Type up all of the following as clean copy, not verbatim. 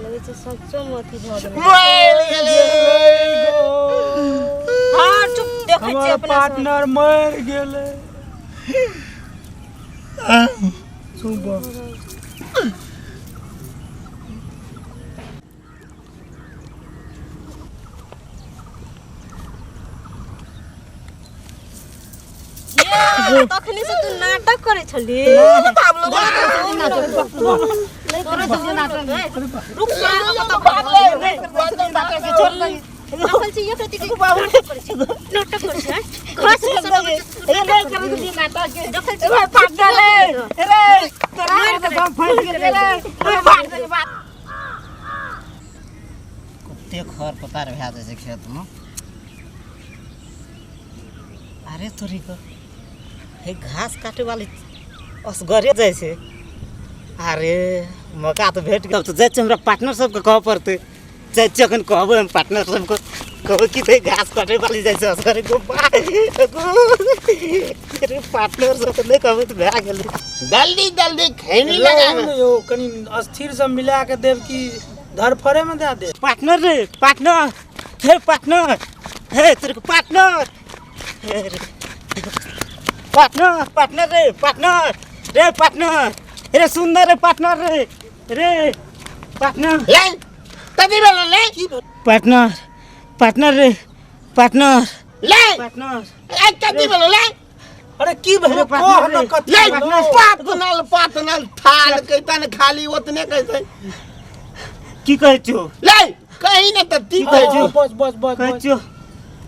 लगै छै सच्चो मे अथी भऽ गेलै। मरि गेलै। हँ, चुप, देखै छियै हमर अपना सब। पार्टनर मरि गेलै। सुबह ये, तखनी से तू नाटक करै छली। रुक, तोरा छी एक रति के नाटक करै छी, नाटक करै छी, हैं? घास में सब लगै छै, नाटक करै छी। देखै छी, कते खर पतार भए जाइ छै खेतमे। अरे तोरी के, हे घास काटे वाली असगरे जाइ छै। अरे मौका तऽ भेट गेल, तऽ जाइ छियै, हमरा पार्टनर सबके कहऽ पड़तै। जाइ छियै, अखन कहबै हम पार्टनर सबके, कहबै कि ते घास काटे वाली जाइ छै असगरे। गो अरे पार्टनर सबके नहि कहबै तऽ भए गेलै। जल्दी जल्दी खैनी लगा रहू ने यौ, कनि अस्थिर से मिला के देब कि धरफरे में दे दे। पार्टनर रे पार्टनर, हे पार्टनर, हे तेरे को पार्टनर, हे रे पार्टनर, पार्टनर रे पार्टनर रे पार्टनर रे, सुंदर रे पार्टनर रे रे पार्टनर। ले तभी बोलो ले। पार्टनर, पार्टनर रे पार्टनर। ले। पार्टनर। ए कथी बोलो ले? अरे की भेलै? अरे कह न पार्टनर रे। कथी ले। भेलौ? पातनल पातनल थाल कैतन खाली ओतने कैसे। की कहै छौ? ले कही न त ती कहै हँ, छौ। बस बस बस कहै बस। छौ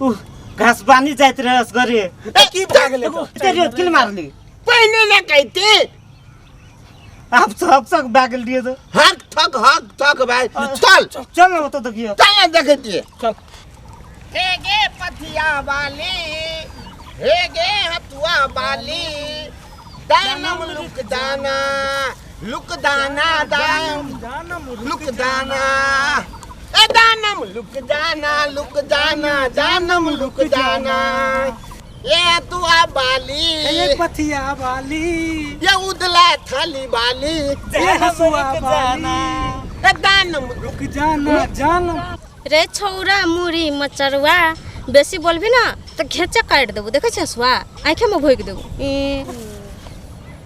उ घास पानी जाइत रहे असगरे। ए, की भए गेलै तऽ? एते रेत किल मारली? पहिने न कहते। आब सब सब भए गेल रहियै तऽ। हक थक हक थक भाई, चल। चल न, ओतऽ देखियौ। चल न देखै छियै। चल। हे गे पथिया वाली, हे गे हथुआ वाली, दानम लुक दाना लुक दाना दान जानम लुक दाना, ए दानम लुक दाना लुक दाना दानम लुक दाना, ये हथुआ वाली, ये पथिया वाली, ये उदला थाली वाली, ये हसुआ वाली, ए दानम रुक जाना जानम। रे छौरा मुड़ी मचरुआ, बेसी बोलबी ना तऽ घेचा काटि देबो। देखै छै हसुआ, आँखे में भोगि देबो। ई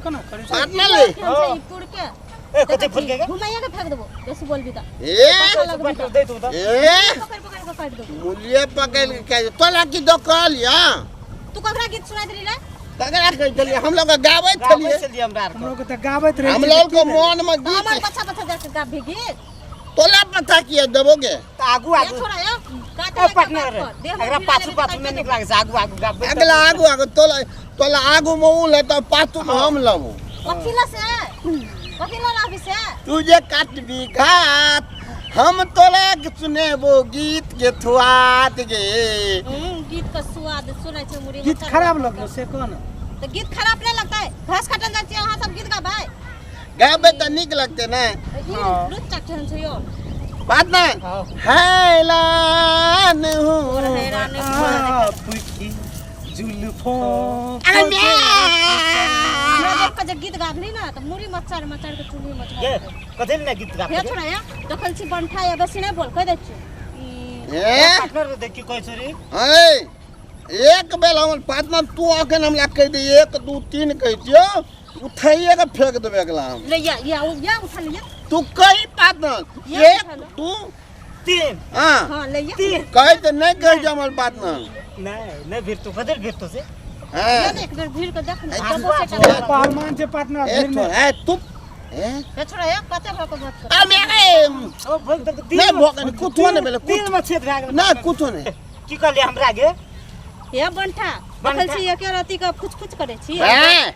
केना करै छै? पार्टनर ले। ई पुर के ए कथी फुलके के? घुमाइया के फेंक देबो बेसी बोलबी तऽ। ए पार्टनर दे तू तऽ। ए पकड़ पकड़ के काटि देबो। मूल्य पकड़ के कह तोला की दो कहलिया। तू ककरा गीत सुना देली रे? ककरा कहै छलियै? हम लोग गाबै गाबै छलियै। छलियै हमरा आरके। हम लोग तऽ गाबैत रहै हम छियै। लोग के मन में हमर गीत पछा पछा जाके गाबी गीत। तोला पता किया देबोगे? तऽ आगू ये आगू छोड़ा ये काटे ए लगे पार्टनर बात रे, कर। देह में एकरा भीड़ पाछू लगे पाछू तऽ में काटि नीक लागै छै, आगू आगू गाबै। अगला आगू आगू तोला तोला आगू में उ ले तऽ पाछू में हम लेबो। देबो। कथी ला से? कथी ला लाबी से? तू जे काटबी घात हम तोला के सुनेबो गीत के थुआत गे। गीत का स्वाद सुनै छै मुड़ी गीत मचर। खराब लगलो से कह न। तऽ गीत खराब नहीं लगता है? घास काटल जाइ छियै अहाँ सब गीत गाबै। गाबै तऽ नीक लगते ने। ई लुच्चा केहन छै यौ? बात ना हैरान हूँ। और हैरान हुआ। आपकी जुल्फों अरे को हमरा देख के जे गीत गाबली ना तऽ मुड़ी मचर मचर के चूल्ही मचरा गे देबै। कथी ले गीत गाबै? हे छोड़ा ये, देखल छी बंठा ये, बेसी नहीं बोल, कहि दै छियौ। ई ए पार्टनर रे, देख की कहै छै रे। ए एक बेल हमर पार्टनर तू अखन हमरा कहि दे 1 2 3 कहै छियौ उठाइए के फेंक देबै अगला हम। ले या या या उठा ले या। तू कही पार्टनर या 1 उठा लो। 2 3। हाँ हाँ ले या। 3। कही तऽ नहि कहै छै हमर पार्टनर। नहीं नहीं भीड़ तू कथी भीड़ तू से? हाँ या ने एक बेर भीड़ के देख ने, ए, तबो से तू- टकरा। पहलवान छै पार्टनर ए भीड़ तो में। ए तू ए हे छोड़ा ये, कते भऽ के बात कर। अरे मेरे ओ भोग तक दिल नहीं भोग नहीं कुछो नहीं भेलै दिल कुछ में छेद भए गेल। नहीं कुछो नहीं। की कहलियै हमरा गे? हे बंठा, बंठा। देखल छी एके रति के फुच फुच करै छी। ए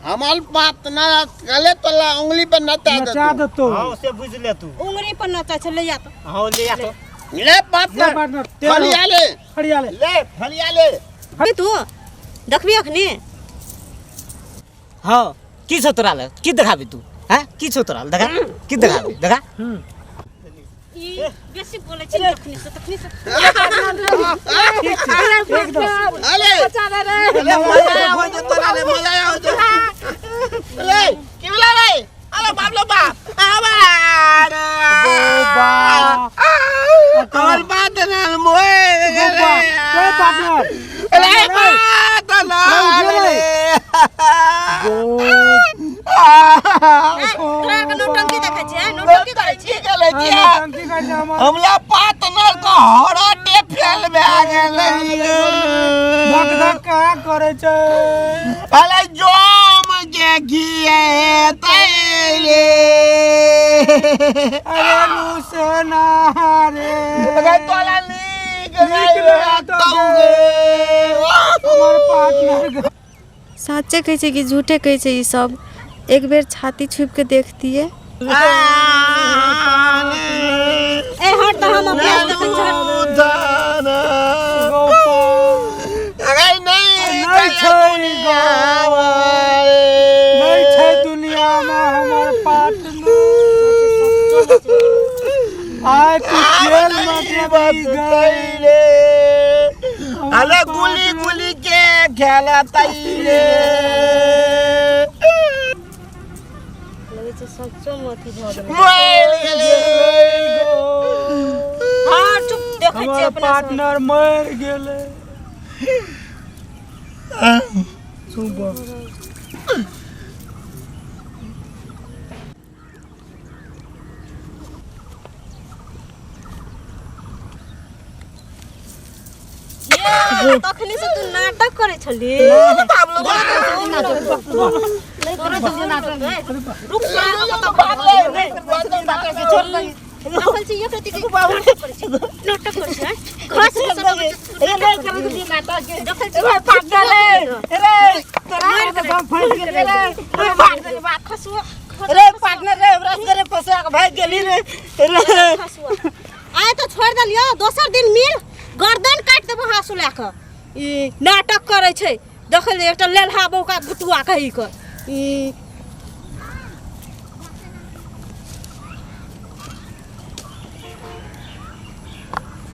हमार बात ना गले तोला उंगली पर नचा दे नचा तू। देतो। हाँ से बुझ ले तू। उंगली पर नचा छै, ले या तो। हाँ ले आ तो। ले बात ले ना पार्टनर फलिया ले। फरिया ले। ले फलिया ले। अभी तू देखबी अखनी? हाँ की छौ तोरा लग? की देखाबी तू? हैं की छौ तोरा लग? देखा की देखाबी? देखा। ई बेसी बोलै छै तखनी से, तखनी से। एकदम। अरे अरे मजा आवे छै तोरा रे, मजा आवे छै। ले की भेलै रे? अरे बाप रे बाप, आबा रे। ओ पार्टनर अरे पार्टनर रे। तोरा के नौटंकी देखै छियै नौटंकी करै की छियै गेलै किया? नौटंकी करै छै हमर हमला पार्टनर के हरटे फेल भए गेलै धक धक कहाँ करै छै अरे जोम के घिए तैले अरे रुसना रे अरे तोला नीक नीक नहि नहि हेतौ हेतौ गे। हमर पार्टनर साँचे कहै छै कि झूठे कहै छै ई सब एक बेर छाती छुपि के देखतियै ए हट तऽ हम अभ्यास देखै छियै अरे नहीं नहि छै नहि छै दुनिया मे हमर पार्टनर आइ तू जेल मे जेबी गई अरे गुली गुली के खेला तैले लगै छै सच्चो मे अथी भऽ गेलै मरि गेलै हँ चुप देखै छियै हमर अपना सब पार्टनर मरि गेलै सुबह ये तखनी से तू नाटक करै छली रुक देखल छी एक रति नाटक करै छी नाटक करै छी घास देखल छी रे तोरा हम फंस गेलै रे खसुआ रे पार्टनर रे हमरा से फंसा के भाग गेली रे रे खसुआ आइ तऽ छोड़ि देलियौ दोसर दिन मिल गर्दन काटि देबो हाँसू लए कऽ ई नाटक करै छै देखल एकटा लेलहा बौका भुतुआ कही कऽ ई